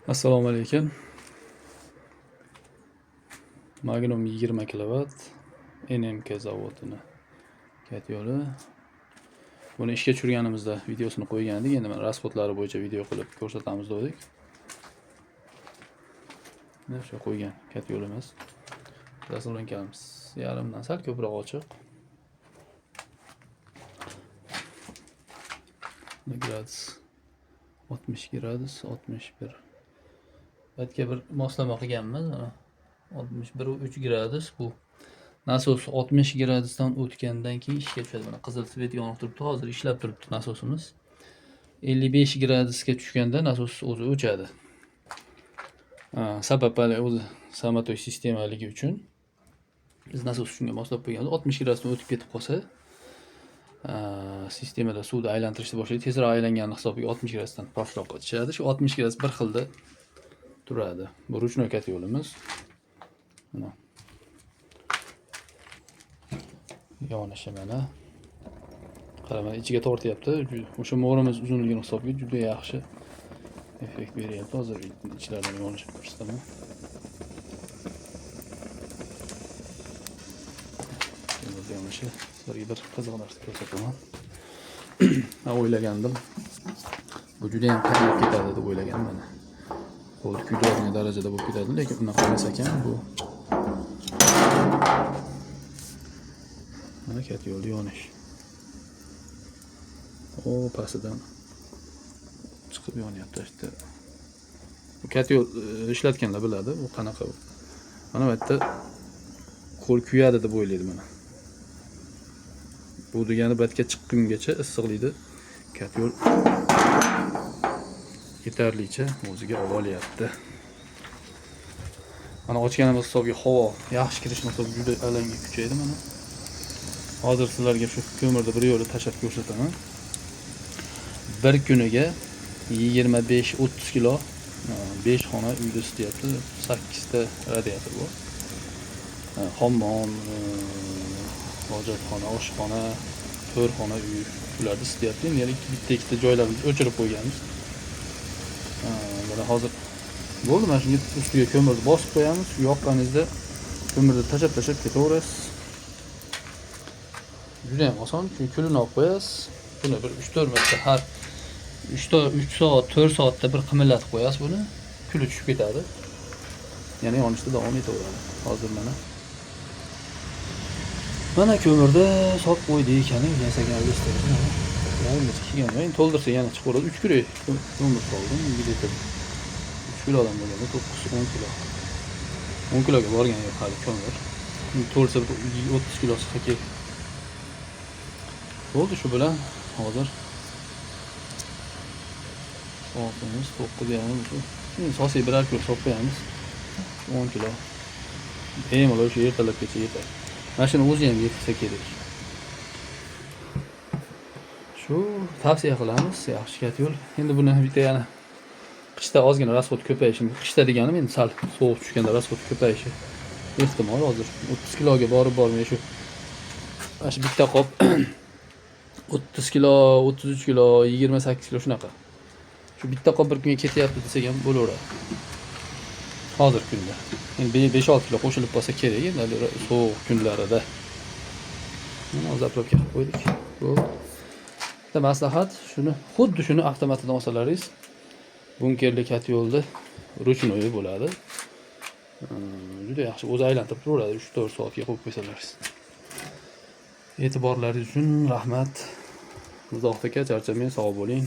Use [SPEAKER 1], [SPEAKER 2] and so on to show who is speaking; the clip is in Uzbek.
[SPEAKER 1] Assalomu alaykum. Magnum 20 kilovat NMK zavodini katyoli. Buni ishga tushirganimizda videosini qo'ygan edik. Endi mana расход lari bo'yicha video qilib ko'rsatamiz dedik. Mana shu qo'ygan katyolimiz. Заслонка miz yarimdan sal ko'proq ochiq. Gradus 60 gradus 61. Batga bir moslama qilganmiz. Mana 61,3 gradus bu. Nasos 60 gradusdan o'tgandan keyin ishga tushadi. Mana qizil свет yonib turibdi. Hozir ishlab turibdi nasosimiz. 55 gradusga tushganda nasos o'zi o'chadi. Sabab hali o'zi самотёк sistemaligi uchun biz nasos shunga moslab qo'yganmiz. 60 gradusdan o'tib ketib qolsa, sistemada suvni aylantirishni boshlaydi. Tezroq aylangani hisobiga 60 gradusdan pastroqqa tushadi. Shu 60 gradus bir xilda turadi. Bu ручной katyolimiz. Mana. Yonishi mana. Qara, mana ichiga tortyapti. O'sha mo'rimiz uzunligini hisobiga juda yaxshi effekt beryapti. Hozir ichlaridan yonishib ko'rsataman. Yonishi sizlarga bir qiziq narsa ko'rsataman. Men o'ylagandim. Bu juda ham qaynab ketadi deb o'ylaganman mana. Qo'l kuydiradigan darajada bo'lib ketadi, lekin unaqa emas ekan bu. Mana katyolda yonish. O pastidan chiqib yonyapti işte. Bu katyol ishlatganlar biladi, bu qanaqa. Mana bu yerda qo'l kuyadi deb o'ylaydi mana. Bu degani batga chiqqungacha issiqlikni katyol yetarlicha o'ziga olib olyapti. Mana ochganimiz hisobiga havo yaxshi kirishini hisobiga juda alanga kuchaydi mana. Hozir sizlarga shu ko'mirni bir yo'la tashlab ko'rsataman. Bir kuniga 25-30 kilo 5 xona uyda isityapti. 8 ta radiator bor. Hammom, hojatxona, oshxona, 4 xona uy ularda isityapti. Endi yana bitta ikkita joylarimizni o'chirib qo'yganmiz. Mana hozir bo'ldi, mana shunga ustiga ko'mirni bosib qo'yamiz. Yoqqaningizda ko'mirni tashlab ketaverasiz. Juda ham oson, chunki kulini olib qo'yasiz. Buni bir 3-4 marta har 3 soat, 4 soatda bir qimirlatib qo'yasiz buni. Kuli tushib ketadi. Yana yonishda davom etaveradi. Hozir mana. Mana ko'mirda solib qo'ydik, qani yasagan listimiz mana. Yarimgacha kelgan. Endi to'ldirsa yana chiqaveradi. 3 kilo ko'mir soldim, где-то 3 kilodan bo'lganda 9-10 kilo. 10 kiloga borgani yo'q hali ko'mir. Endi to'lsa 30 kilosi kerak. Bo'ldi shu bilan hozir soatimiz 9:30 shu. Endi solsak birar kilo solib qo'yamiz. 10 kilo. Bemalol shu ertalabgacha yetadi. Mana shuni o'zi ham yetsa kerak. Shu tavsiya qilamiz, yaxshi katyol. Endi buni bitta yana qishda ozgina расход ko'payishi mumkin. Qishda deganim endi sal sovuq tushganda расход ko'payishi ehtimol. Hozir 30 kiloga borib bormay shu mana shu bitta qop 30 kilo, 33 kilo, 28 kilo shunaqa. Shu bitta qop bir kunga ketyapti desak ham bo'laveradi. Hozir kunda. Endi 5-6 kilo qo'shilib qolsa kerak endi sovuq kunlarida. Mana заправка qilib qo'ydik. Bo'ldi. Bitta maslahat, shuni xuddi shuni avtomatidan olsalaringiz bunkerli katyolda ручной bo'ladi. Juda yaxshi o'zi aylantirib turaveradi 3-4 soatga qo'yib qo'ysalaringiz. E'tiborlaringiz uchun rahmat. Uzoq aka, charchamang, sog' bo'ling.